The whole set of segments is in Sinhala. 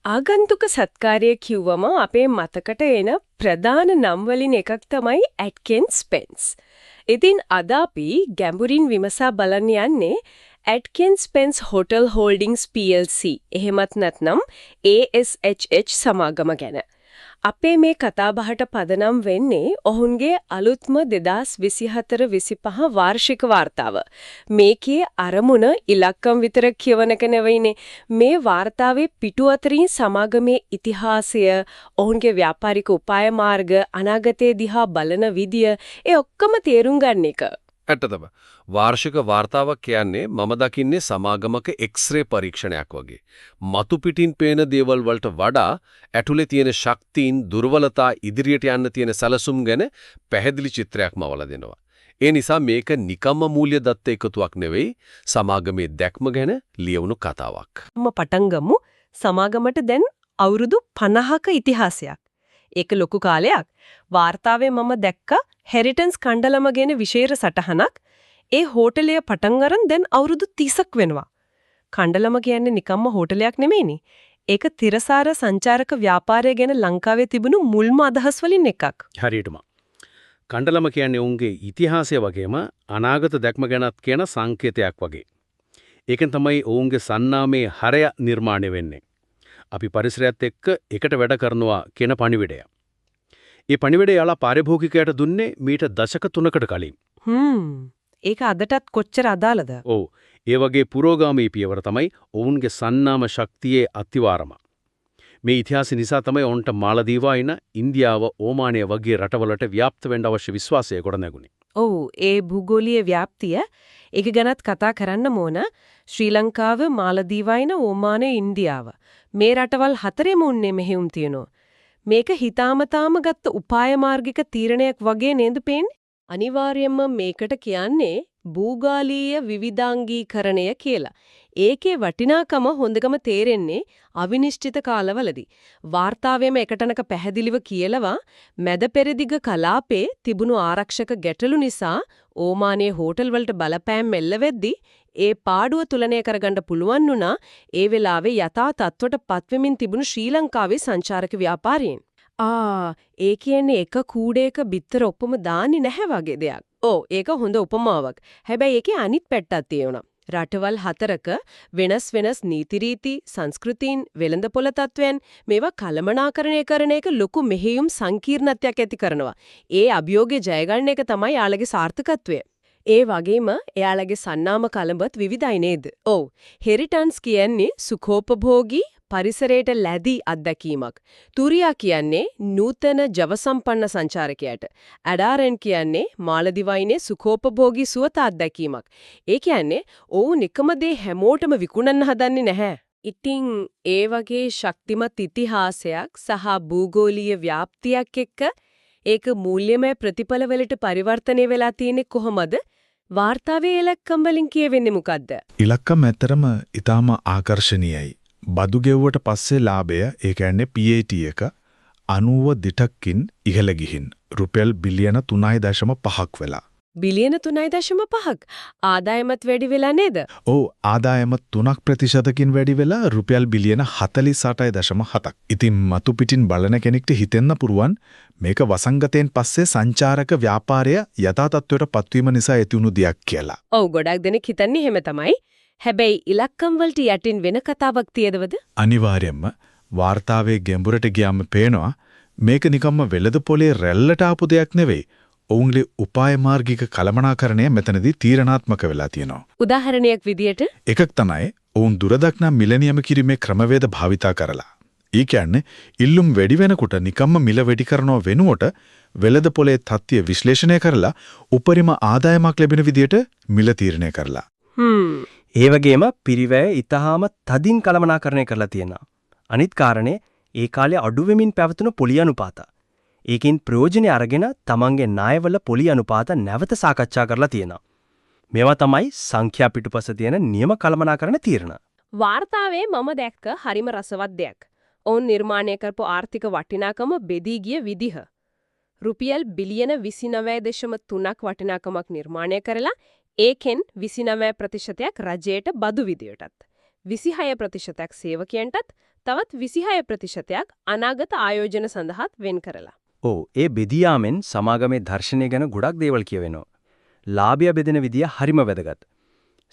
ආගන්තුක සත්කාරය කිව්වම අපේ මතකට එන ප්‍රධාන නම් වලින් එකක් තමයි ඇට්කින්ස් ස්පෙන්ස්. ඉතින් අද අපි ගැඹුරින් විමසා බලන්න යන්නේ ඇට්කින්ස් ස්පෙන්ස් හෝටල් හෝල්ඩින්ග්ස් PLC එහෙමත් නැත්නම් ASHH සමාගම ගැන. අපේ මේ කතාබහට පදනම් වෙන්නේ ඔවුන්ගේ අලුත්ම 2024-25 වාර්ෂික වාර්තාව. මේකේ අරමුණ ඉලක්කම් විතරක් කියවන එක නෙවෙයිනේ. මේ වාර්තාවේ පිටු අතරින් සමාගමේ ඉතිහාසය, ඔවුන්ගේ ව්‍යාපාරික උපාය මාර්ග, අනාගතය දිහා බලන විදිය, ඒ ඔක්කොම තේරුම් ගන්න එක. ඇත්තටම වාර්ෂික වාර්තාවක් කියන්නේ මම දකින්නේ සමාගමක එක්ස්රේ පරීක්ෂණයක් වගේ. මතු පිටින් පේන දේවල් වලට වඩා ඇතුලේ තියෙන ශක්තීන්, දුර්වලතා, ඉදිරියට යන්න තියෙන සැලසුම් ගැන පැහැදිලි චිත්‍රයක් මවලා දෙනවා. ඒ නිසා මේක නිකම්ම මූල්‍ය දත්ත එකතුවක් නෙවෙයි, සමාගමේ දැක්ම ගැන ලියවුණු කතාවක්. මම පටන් ගමු. සමාගමට දැන් අවුරුදු 50ක ඉතිහාසයක්. ඒක ලොකු කාලයක්. වාර්තාවේ මම දැක්ක හෙරිටන්ස් කණ්ඩලම ගැන විශේෂ සටහනක්. ඒ හෝටලය පටන් අරන් දැන් අවුරුදු 30ක් වෙනවා. කණ්ඩලම කියන්නේ නිකම්ම හෝටලයක් නෙමෙයිනේ. ඒක තිරසාර සංචාරක ව්‍යාපාරය ගැන ලංකාවේ තිබුණු මුල්ම අදහස් වලින් එකක්. හරියටම. කණ්ඩලම කියන්නේ ඔවුන්ගේ ඉතිහාසය වගේම අනාගත දැක්ම ගැනත් කියන සංකේතයක් වගේ. ඒකෙන් තමයි ඔවුන්ගේ සන්නාමේ හරය නිර්මාණය වෙන්නේ. අපි පරිසරයත් එක්ක එකට වැඩ කරනවා කියන පණිවිඩය. ඒ පණිවිඩය යාලා පාරිභෝගිකයාට දුන්නේ මීට දශක 3කට කලින්. ඒක අදටත් කොච්චර අදාළද? ඔව්. ඒ වගේ පුරෝගාමී පියවර තමයි ඔවුන්ගේ සන්නාම ශක්තියේ අතිවාරම. මේ ඉතිහාසය නිසා තමයි ඔවුන්ට මාලදීවායින, ඉන්දියාව, ඕමානය වගේ රටවලට ව්‍යාප්ත වෙන්න අවශ්‍ය විශ්වාසය ගොඩනැගුණේ. ඔව්, ඒ භූගෝලීය ව්‍යාප්තිය ඒක ගැනත් කතා කරන්න ඕන. ශ්‍රී ලංකාව, මාලදීවායින, ඕමානය, ඉන්දියාව මේ රටවල් හතරෙම උන්නේ මෙහෙයුම් තියෙනවා. මේක හිතාමතාම ගත්ත උපාය මාර්ගික තීරණයක් වගේ නේද පේන්නේ? අනිවාර්යයෙන්ම මේකට කියන්නේ භූගෝලීය විවිධාංගීකරණය කියලා. ඒකේ වටිනාකම හොඳකම තේරෙන්නේ අවිනිශ්චිත කාලවලදී. වාර්තාවෙම එකටනක පැහැදිලිව කියලවා මැද පෙරදිග කලාපේ තිබුණු ආරක්ෂක ගැටලු නිසා ඕමානයේ හෝටල් වලට බලපෑම් එල්ල වෙද්දී ඒ පාඩුව තුලනය කරගන්න පුළුවන් වුණා ඒ වෙලාවේ යථා තත්ත්වයට පත්වෙමින් තිබුණු ශ්‍රී ලංකාවේ සංචාරක ව්‍යාපාරීන්. ඒ කියන්නේ එක කූඩේක බිත්තර ඔක්කොම දාන්නේ නැහැ වගේ දෙයක්. ඔව්, ඒක හොඳ උපමාවක්. හැබැයි ඒකේ අනිත් පැත්තක් තියෙනවා. රටවල් හතරක වෙනස් වෙනස් නීති රීති, සංස්කෘතීන්, වෙළඳපොළ තත්ත්වයන් මේවා කළමනාකරණය කරන එක ලොකු මෙහෙයුම් සංකීර්ණත්වයක් ඇති කරනවා. ඒ අභියෝගය ජය ගන්න එක තමයි යාළගේ සාර්ථකත්වය. ඒ වගේම එයාලගේ සන්නාම කලඹත් විවිධයි නේද? ඔව්. හෙරිටන්ස් කියන්නේ සුඛෝපභෝගී පරිසරයට ලැබි අත්දැකීමක්. තුරියා කියන්නේ නූතන ජව සම්පන්න සංචාරකයාට. ඇඩාරන් කියන්නේ මාලදිවයිනේ සුඛෝපභෝගී සුවත අත්දැකීමක්. ඒ කියන්නේ ඔවුන් එකම දේ හැමෝටම විකුණන්න හදන්නේ නැහැ. ඉතින් ඒ වගේ ශක්තිමත් ඉතිහාසයක් සහ භූගෝලීය ව්‍යාප්තියක් එක්ක ඒක මූල්‍යමය ප්‍රතිඵලවලට පරිවර්තනය වෙලා තියෙන්නේ කොහොමද? වාර්තාවේ ඉලක්කම් වලින් කියවෙන්නේ මොකද්ද? ඉලක්කම් ඇත්තටම ඊටාම ආකර්ශනීයයි. බදු ගෙව්වට පස්සේ ලාභය, ඒ කියන්නේ PAT එක 92කින් ඉහළ ගිහින් රුපියල් බිලියන 3.5ක් වෙලා. බිලියන 3.5ක් ආදායමත් වැඩි වෙලා නේද? ඔව්, ආදායම 3%කින් වැඩි වෙලා රුපියල් බිලියන 48.7ක්. ඉතින් මතු පිටින් බලන කෙනෙක්ට හිතෙන්න පුරුවන් මේක වසංගතයෙන් පස්සේ සංචාරක ව්‍යාපාරය යථා තත්ත්වයට පත්වීම නිසා ඇති වුණු දෙයක් කියලා. ඔව්, ගොඩක් දෙනෙක් හිතන්නේ එහෙම තමයි. හැබැයි ඉලක්කම් වලට යටින් වෙන කතාවක් තියෙනවද? අනිවාර්යයෙන්ම වාර්තාවේ ගැඹුරට ගියාම පේනවා මේක නිකම්ම වෙළඳ පොලේ රැල්ලට ආපු දෙයක් නෙවෙයි. ඔවුන්ගේ උපාය මාර්ගික කළමනාකරණය මෙතනදී තීරණාත්මක වෙලා තියෙනවා. උදාහරණයක් විදියට එකක් තමයි ඔවුන් දුරදක්නා මිල නියම කිරීමේ ක්‍රමවේද භාවිතා කරලා. ඒ කියන්නේ ඉල්ලුම් වැඩි වෙනකොට නිකම්ම මිල වැඩි කරනව වෙනුවට වෙළඳ පොලේ තත්ත්වය විශ්ලේෂණය කරලා උපරිම ආදායමක් ලැබෙන විදියට මිල තීරණය කරලා. ඒ වගේම පිරිවැය ඉතාම තදින් කළමනාකරණය කරලා තියෙනවා. අනිත් කාරණේ ඒ කාලේ අඩු වෙමින් පැවතුණු පොලි අනුපාත. ඒකෙන් ප්‍රයෝජනෙ අරගෙන තමන්ගේ ණයවල පොලි අනුපාත නැවත සාකච්ඡා කරලා තියෙනවා. මේවා තමයි සංඛ්‍යා පිටුපස තියෙන නියම කළමනාකරණ තීරණ. වාර්තාවේ මම දැක්ක හරිම රසවත් දෙයක්. ඔවුන් නිර්මාණය කරපු ආර්ථික වටිනාකම බෙදී ගිය විදිහ. රුපියල් බිලියන 29.3ක් වටිනාකමක් නිර්මාණය කරලා ඒකෙන් 29%ක් රජයට බදු විදියටත්, 26%ක් සේවකයන්ටත්, තවත් 26%ක් අනාගත ආයෝජන සඳහාත් වෙන් කරලා. ඔව්, ඒ බෙදියාමෙන් සමාගමේ දර්ශනය ගැන ගොඩක් දේවල් කියවෙනවා. ලාභය බෙදෙන විදිය හරිම වැදගත්.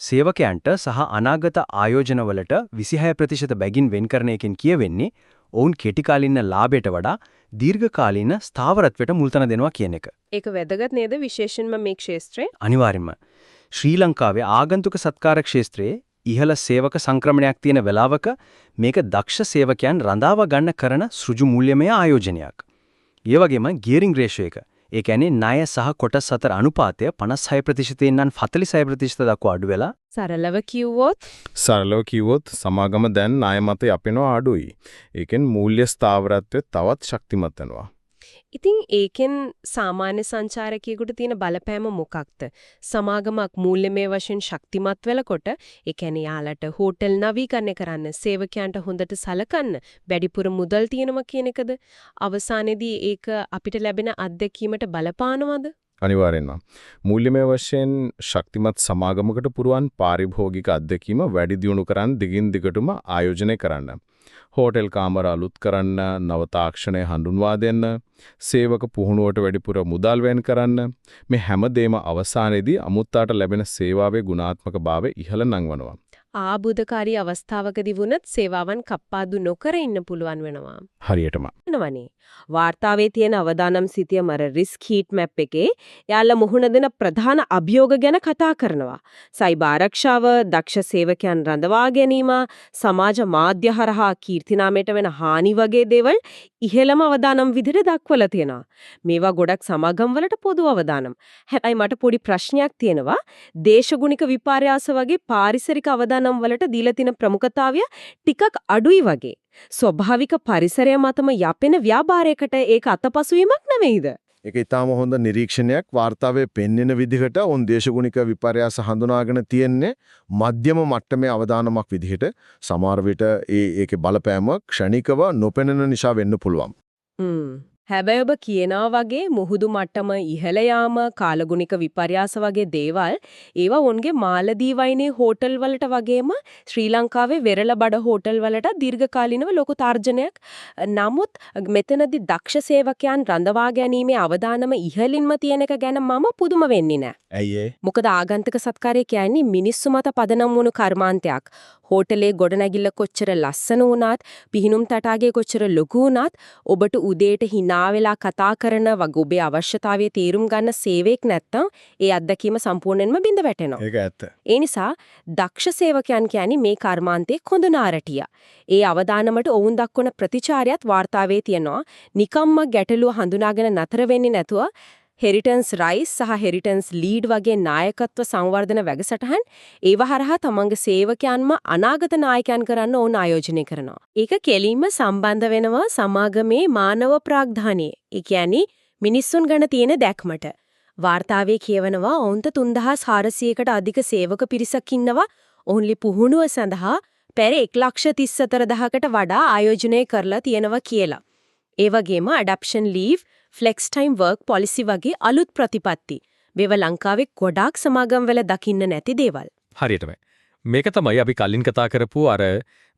සේවකයන්ට සහ අනාගත ආයෝජනවලට 26% බැගින් වෙන් කරන එකෙන් කියවෙන්නේ ඔවුන් කෙටි කාලීන ලාභයට වඩා දීර්ඝකාලීන ස්ථාවරත්වයට මුල්තැන දෙනවා කියන එක. ඒක වැදගත් නේද, විශේෂයෙන්ම මේ ක්ෂේත්‍රයේ? අනිවාර්යයෙන්ම. ශ්‍රී ලංකාවේ ආගන්තුක සත්කාර ක්ෂේත්‍රයේ ඉහළ සේවක සංක්‍රමණයක් තියෙන වෙලාවක මේක දක්ෂ සේවකයන් රඳාව ගන්න කරන සෘජු මූල්‍යමය ආයෝජනයක්. ඒ වගේම ගියරිං රේෂියෝ එක, ඒ කියන්නේ ණය සහ කොටස් අතර අනුපාතය 56%න් නම් 46% දක්වා අඩු වෙලා. සරලව කිව්වොත් සරලව කිව්වොත් සමාගම දැන් ණය මත යපෙනවා අඩුයි. ඒකෙන් මූල්‍ය ස්ථාවරත්වය තවත් ශක්තිමත් වෙනවා. ඉතින් ඒකෙන් සාමාන්‍ය සංචාරකයෙකුට තියෙන බලපෑම මොකක්ද? සමාගමක් මූල්‍යමය වශයෙන් ශක්තිමත් වෙලකොට, ඒ කියන්නේ යාලට හෝටල් නවීකරණය කරන්න, සේවකයන්ට හොඳට සලකන්න වැඩිපුර මුදල් තියෙනවා කියන එකද? අවසානයේදී ඒක අපිට ලැබෙන අත්දැකීමට බලපානවද? අනිවාර්යෙන්ම. මූල්‍යමය වශයෙන් ශක්තිමත් සමාගමකට පුරුවන් පාරිභෝගික අත්දැකීම වැඩි දියුණු කරන් දිගින් දිගටම ආයෝජනය කරන්න. හෝටල් කාමර අලුත් කරන්න, නව තාක්ෂණය හඳුන්වා දෙන්න, සේවක පුහුණුවට වැඩිපුර මුදල් වෙන් කරන්න, මේ හැම දෙයක්ම අවසානයේදී අමුත්තාට ලැබෙන සේවාවේ ගුණාත්මක භාවය ඉහළ නංවනවා. ආබුධකාරී අවස්ථාවකදී වුණත් සේවාවන් කප්පාදු නොකර ඉන්න පුළුවන් වෙනවා. හරියටම. නවනේ. වාර්තාවේ තියෙන අවදානම් සිතියම අර රිස්ක් හීට් මැප් එකේ යාලා මුහුණ දෙන ප්‍රධාන අභියෝග ගැන කතා කරනවා. සයිබර් ආරක්ෂාව, දක්ෂ සේවකයන් රඳවා ගැනීම, සමාජ මාධ්‍ය හරහා කීර්තිනාමයට වෙන හානි වගේ දේවල් ඉහළම අවදානම් විදිහට දක්වලා තියෙනවා. මේවා ගොඩක් සමාගම් වලට පොදු අවදානම්. හැබැයි මට පොඩි ප්‍රශ්නයක් තියෙනවා. දේශගුණික විපර්යාස වගේ පාරිසරික අවදානම් වලට දීලා තියෙන ප්‍රමුඛතාවය ටිකක් අඩුයි වගේ. ස්වභාවික පරිසරය මතම යැපෙන ව්‍යාපාරයකට ඒක අතපසුවීමක් නෙමෙයිද? ඒක ඊටාම හොඳ නිරීක්ෂණයක්. වාර්තාවේ පෙන්වෙන විදිහට ඔවුන් දේශගුණික විපර්යාස හඳුනාගෙන තියෙන්නේ මධ්‍යම මට්ටමේ අවදානමක් විදිහට. සමහර විට ඒකේ බලපෑම ක්ෂණිකව නොපෙනෙන නිසා වෙන්න පුළුවන්. හැබැයි ඔබ කියනවා වගේ මුහුදු මට්ටම ඉහළ යාම, කාලගුණික විපර්යාස වගේ දේවල් ඒවා ඔවුන්ගේ මාලදීවයිනේ හෝටල් වලට වගේම ශ්‍රී ලංකාවේ වෙරළ බඩ හෝටල් වලට දීර්ඝකාලීනව ලොකු තර්ජනයක්. නමුත් මෙතනදී දක්ෂ සේවකයන් රඳවා ගැනීමේ අවදානම ඉහළින්ම තියෙන එක ගැන මම පුදුම වෙන්නේ නෑ. ඇයි ඒ? මොකද ආගන්තුක සත්කාරය කියන්නේ මිනිස්සු මත පදනම් වුණු කර්මාන්තයක්. හෝටලේ ගොඩනැගිල්ල කොච්චර ලස්සන වුණත්, පිහිනුම් තටාගේ කොච්චර ලොකු වුණත්, ඔබට උදේට හිනා වෙලා කතා කරන වගේ ඔබේ අවශ්‍යතාවය තේරුම් ගන්න සේවයක් නැත්තම් ඒ අත්දැකීම සම්පූර්ණයෙන්ම බිඳ වැටෙනවා. ඒක ඇත්ත. ඒ නිසා දක්ෂ සේවකයන් කියන්නේ මේ කර්මාන්තයේ කොඳු නාරටිය. ඒ අවදානමට ඔවුන් දක්වන ප්‍රතිචාරයත් වාර්තාවේ තියෙනවා. නිකම්ම ගැටලුව හඳුනාගෙන නතර වෙන්නේ නැතුව හෙරිටන්ස් රයිස් සහ හෙරිටන්ස් ලීඩ් වගේ නායකත්ව සංවර්ධන වැඩසටහන් ඒව හරහා තමන්ගේ සේවකයන්ම අනාගත නායකයන් කරන්න ඕන ආයෝජනය කරනවා. ඒක කෙලින්ම සම්බන්ධ වෙනවා සමාගමේ මානව ප්‍රාග්ධානයේ. ඒ කියන්නේ මිනිස්සුන් ගැන තියෙන දැක්මට. වාර්තාවේ කියවනවා ඔවුන්ට 3400කට අධික සේවක පිරිසක් ඉන්නවා. ඔවුන්ලි පුහුණුව සඳහා පැර 1,34,000කට වඩා ආයෝජනය කරලා තියෙනවා කියලා. ඒ වගේම adoption leave, flex time work policy වගේ අලුත් ප්‍රතිපත්ති. මේවා ලංකාවේ ගොඩාක් සමාගම් වල දකින්න නැති දේවල්. හරියටම. මේක තමයි අපි කලින් කතා කරපු අර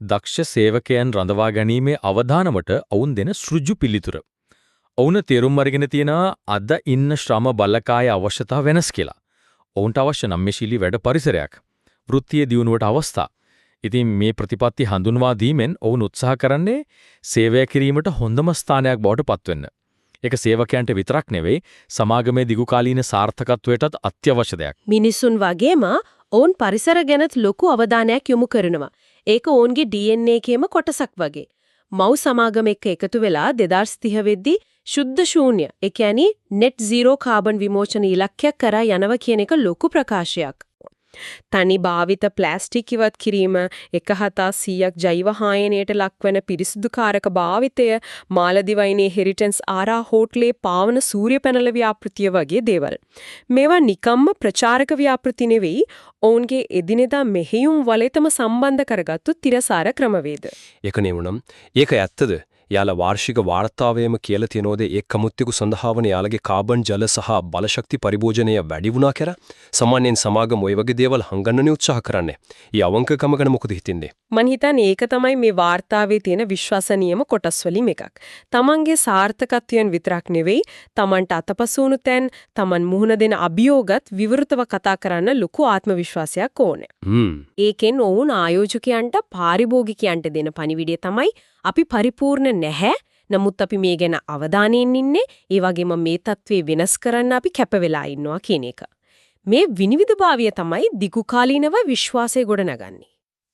දක්ෂ සේවකයන් රඳවා ගැනීමේ අවධානමට ඔවුන් දෙන සෘජු පිළිතුර. ඔවුන් තේරුම් අරගෙන තියෙනවා අද ඉන්න ශ්‍රම බලකාය අවශ්‍යතාව වෙනස් කියලා. ඔවුන්ට අවශ්‍ය නම්‍යශීලී වැඩ පරිසරයක්, වෘත්තීය දියුණුවට අවස්ථා. ඉතින් මේ ප්‍රතිපත්ති හඳුන්වා දීමෙන් ඔවුන් උත්සාහ කරන්නේ සේවය කිරීමට හොඳම ස්ථානයක් බවට පත්වෙන්න. ඒක සේවකයන්ට විතරක් නෙවෙයි, සමාගමේ දිගුකාලීන සාර්ථකත්වයටත් අත්‍යවශ්‍ය දෙයක්. මිනිසුන් වගේම ඔවුන් පරිසර ගැනත් ලොකු අවධානයක් යොමු කරනවා. ඒක ඔවුන්ගේ DNA එකේම කොටසක් වගේ. මව් සමාගම එක්ක එකතු වෙලා 2030 වෙද්දී ශුද්ධ ශූන්‍ය, ඒ කියන්නේ net zero carbon විමෝචන ඉලක්කයක් කරා යනවා කියන එක ලොකු ප්‍රකාශයක්. තනි භාවිත ප්ලාස්ටික් ඉවත් කිරීම, 1.700ක් ජෛව හායනයට ලක්වන පිරිසිදුකාරක භාවිතය, මාලදිවයිනේ හෙරිටන්ස් ආරා හෝටලේ පාවන සූර්ය පැනල ව්‍යාපෘතිය වගේ දේවල්. මේවා නිකම්ම ප්‍රචාරක ව්‍යාපෘති නෙවෙයි, ඔවුන්ගේ එදිනෙදා මෙහෙයුම් වලටම සම්බන්ධ කරගත්තු තිරසාර ක්‍රමවේද. ඒක නෙවුනම් ඒක ඇත්තද? යාලා වාර්ෂික වාර්තාවේම කියලා තියනෝද ඒ කමුත්තිකු සඳහා වන යාලගේ කාබන් ජල සහ බලශක්ති පරිභෝජනය වැඩි වුණා කියලා. සාමාන්‍යයෙන් සමාගම ඔය වගේ දේවල් හංගන්නනේ උත්සාහ කරන්නේ. ඒ අවංකකම ගැන මොකද හිතන්නේ? මං හිතන්නේ ඒක තමයි මේ වාර්තාවේ තියෙන විශ්වසනීයම කොටස් වලින් එකක්. තමන්ගේ සාර්ථකත්වයන් විතරක් නෙවෙයි, තමන්ට අතපසු වුණු තැන්, තමන් මුහුණ දෙන අභියෝගත් විවෘතව කතා කරන්න ලොකු ආත්ම විශ්වාසයක් ඕනේ. ඒකෙන් ඔවුන් ආයෝජකයන්ට පාරිභෝගිකයන්ට දෙන පණිවිඩය තමයි අපි පරිපූර්ණ නැහැ. නමුත් අපි මේ ගැන අවධානයෙන් ඉන්නේ. ඒ වගේම මේ තත්ත්වේ වෙනස් කරන්න අපි කැප වෙලා ඉන්නවා කියන එක. මේ විනිවිදභාවය තමයි දිගු කාලීනව විශ්වාසය ගොඩනගන්නේ.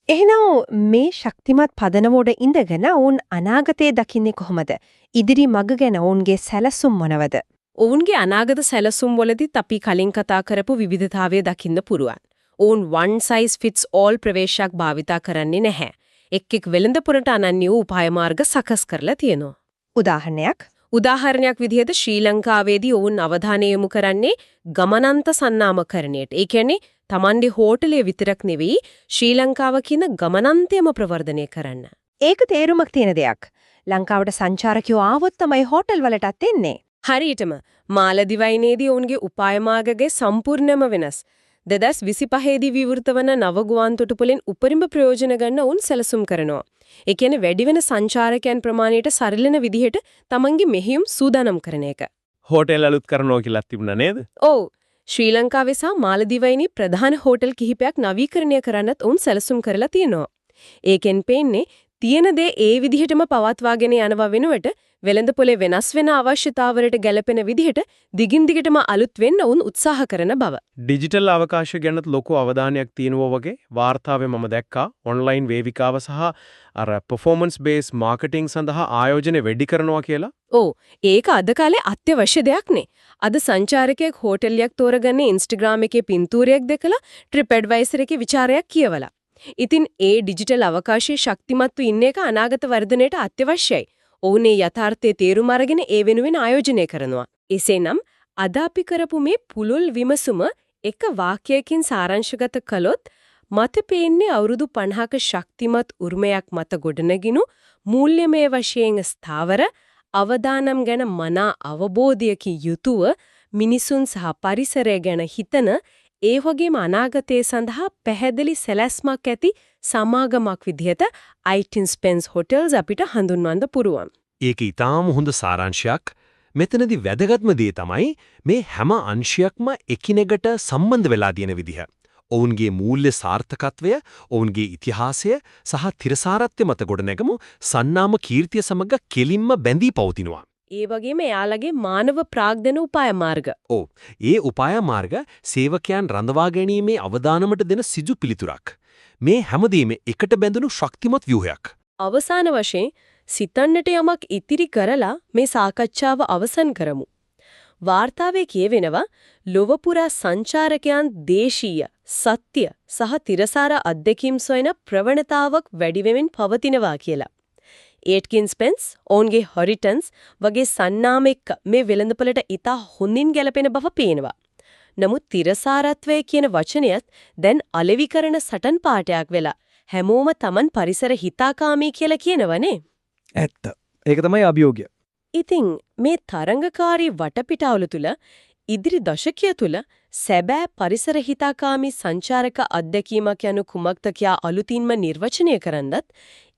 එහෙනම් මේ ශක්තිමත් පදනම උඩ ඉඳගෙන ඔවුන් අනාගතය දකින්නේ කොහොමද? ඉදිරි මග ගැන ඔවුන්ගේ සැලසුම් මොනවද? ඔවුන්ගේ අනාගත සැලසුම් වලදීත් අපි කලින් කතා කරපු විවිධතාවය දකින්න පුරුවන්. ඔවුන් one size fits all ප්‍රවේශයක් භාවිතා කරන්නේ නැහැ. එක් එක් වෙළඳපොළට අනන්‍ය වූ උපාය මාර්ග සකස් කරලා තියෙනවා. උදාහරණයක් උදාහරණයක් විදිහට ශ්‍රී ලංකාවේදී ඔවුන් අවධානය යොමු කරන්නේ ගමනන්ත සන්නාමකරණයට. ඒ කියන්නේ තමන්ගේ හෝටලය විතරක් නෙවෙයි ශ්‍රී ලංකාව කියන ගමනන්තයම ප්‍රවර්ධනය කරන්න. ඒක තේරුමක් තියෙන දෙයක්. ලංකාවට සංචාරකයෝ ආවොත් තමයි හෝටල් වලටත් එන්නේ. හරියටම මාලදිවයිනේදී ඔවුන්ගේ උපාය මාර්ගයේ සම්පූර්ණම වෙනස්. 2025 දී විවෘත වන නව ගුවන් තොටුපළෙන් උපරිම ප්‍රයෝජන ගන්න ඔවුන් සැලසුම් කරනවා. ඒ කියන්නේ වැඩි වෙන සංචාරකයන් ප්‍රමාණයට සරිලන විදිහට තමන්ගේ මෙහෙයුම් සූදානම් කරන එක. හෝටල් අලුත් කරනවා කියලා තිබුණා නේද? ඔව්. ශ්‍රී ලංකාවේ සහ මාලදිවයිනේ ප්‍රධාන හෝටල් කිහිපයක් නවීකරණය කරන්නත් ඔවුන් සැලසුම් කරලා තියෙනවා. ඒකෙන් පේන්නේ තියෙන දේ ඒ විදිහටම පවත්වාගෙන යනවා වෙනුවට වෙළඳපොලේ වෙනස් වෙන අවශ්‍යතාවලට ගැලපෙන විදිහට දිගින් දිගටම අලුත් වෙන්න ඔවුන් උත්සාහ කරන බව. ඩිජිටල් අවකාශය ගැනත් ලොකු අවධානයක් තියෙනවා වගේ වාර්තාවේ මම දැක්කා. ඔන්ලයින් වේදිකාව සහ අර පර්ෆෝමන්ස් බේස් මාකටිං සඳහා ආයෝජන වැඩි කරනවා කියලා. ඔව්, ඒක අද කාලේ අත්‍යවශ්‍ය දෙයක් නේ. අද සංචාරකයෙක් හෝටලයක් තෝරගන්නේ Instagram එකේ පින්තූරයක් දැකලා TripAdvisor එකේ විචාරයක් කියවලා. ඉතින් ඒ ඩිජිටල් අවකාශයේ ශක්තිමත්ව ඉන්න එක අනාගත වර්ධනයට අත්‍යවශ්‍යයි. ඔවුන් ඒ යථාර්ථයේ තේරුම අරගෙන ඒ වෙනුවෙන් ආයෝජනය කරනවා. එසේනම් අද අපි කරපු මේ පුළුල් විමසුම එක වාක්‍යයකින් සාරාංශගත කළොත් මත පේන්නේ අවුරුදු 50ක ශක්තිමත් උරුමයක් මත ගොඩනගිනු මූල්‍යමය වශයෙන් ස්ථාවර අවදානම් ගැන මනා අවබෝධයකින් යුතුව මිනිසුන් සහ පරිසරය ගැන හිතන ඒ වගේම අනාගතය සඳහා පැහැදිලි සැලැස්මක් ඇති සමාගමක් විදිහට Aitken Spence Hotels අපිට හඳුන්වන්න පුරුවන්. ඒක ඊටාම හොඳ සාරාංශයක්. මෙතනදී වැදගත්ම දේ තමයි මේ හැම අංශයක්ම එකිනෙකට සම්බන්ධ වෙලා තියෙන විදිහ. ඔවුන්ගේ මූල්‍ය සාර්ථකත්වය, ඔවුන්ගේ ඉතිහාසය සහ තිරසාරත්වය මත ගොඩනැගමු සන්නාම කීර්තිය සමග කෙලින්ම බැඳී පවතිනවා. ඒ වගේම එයාලගේ මානව ප්‍රාග්ධන උපාය මාර්ග. ඔව්. ඒ උපාය මාර්ග සේවකයන් රඳවා ගැනීමේ අවදානමට දෙන සිජු පිළිතුරක්. මේ හැමදේම එකට බැඳුණු ශක්තිමත් ව්‍යුහයක්. අවසාන වශයෙන් සිතන්නට යමක් ඉතිරි කරලා මේ සාකච්ඡාව අවසන් කරමු. වාර්තාවේ කියවෙනවා ලොව පුරා සංචාරකයන් දේශීය, සත්‍ය සහ තිරසාර අත්දැකීම් සොයන ප්‍රවණතාවක් වැඩි වෙමින් පවතිනවා කියලා. ඒට්කින් ස්පෙන්ස් ඔවුන්ගේ හොරිටන්ස් වගේ සන්නාම එක්ක මේ වෙළඳපොළට ඉතා හොඳින් ගැලපෙන බව පේනවා. නමුත් තිරසාරත්වය කියන වචනයත් දැන් අලෙවි කරන සටන් පාඨයක් වෙලා හැමෝම Taman පරිසර හිතාකාමී කියලා කියනවනේ. ඇත්ත. ඒක තමයි අභියෝගය. ඉතින් මේ තරඟකාරී වටපිටාවල තුල ඉදිරි දශකය තුල සැබෑ පරිසර හිතාකාමී සංචාරක අත්දැකීමක් යනු කුමක්ද කියා අලුතින්ම නිර්වචනය කරන්නත්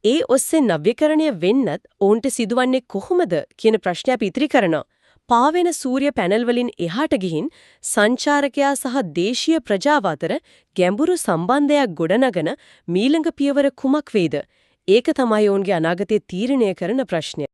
ඒ ඔස්සේ නවීකරණය වෙන්නත් ඔවුන්ට සිදුවන්නේ කොහොමද කියන ප්‍රශ්නය අපි ඉතිරි කරනවා. පාවෙන සූර්ය පැනල් වලින් එහාට ගිහින් සංචාරකයා සහ දේශීය ප්‍රජාව අතර ගැඹුරු සම්බන්ධයක් ගොඩනගන මීළඟ පියවර කුමක් වේද? ඒක තමයි ඔවුන්ගේ අනාගතය තීරණය කරන ප්‍රශ්නය.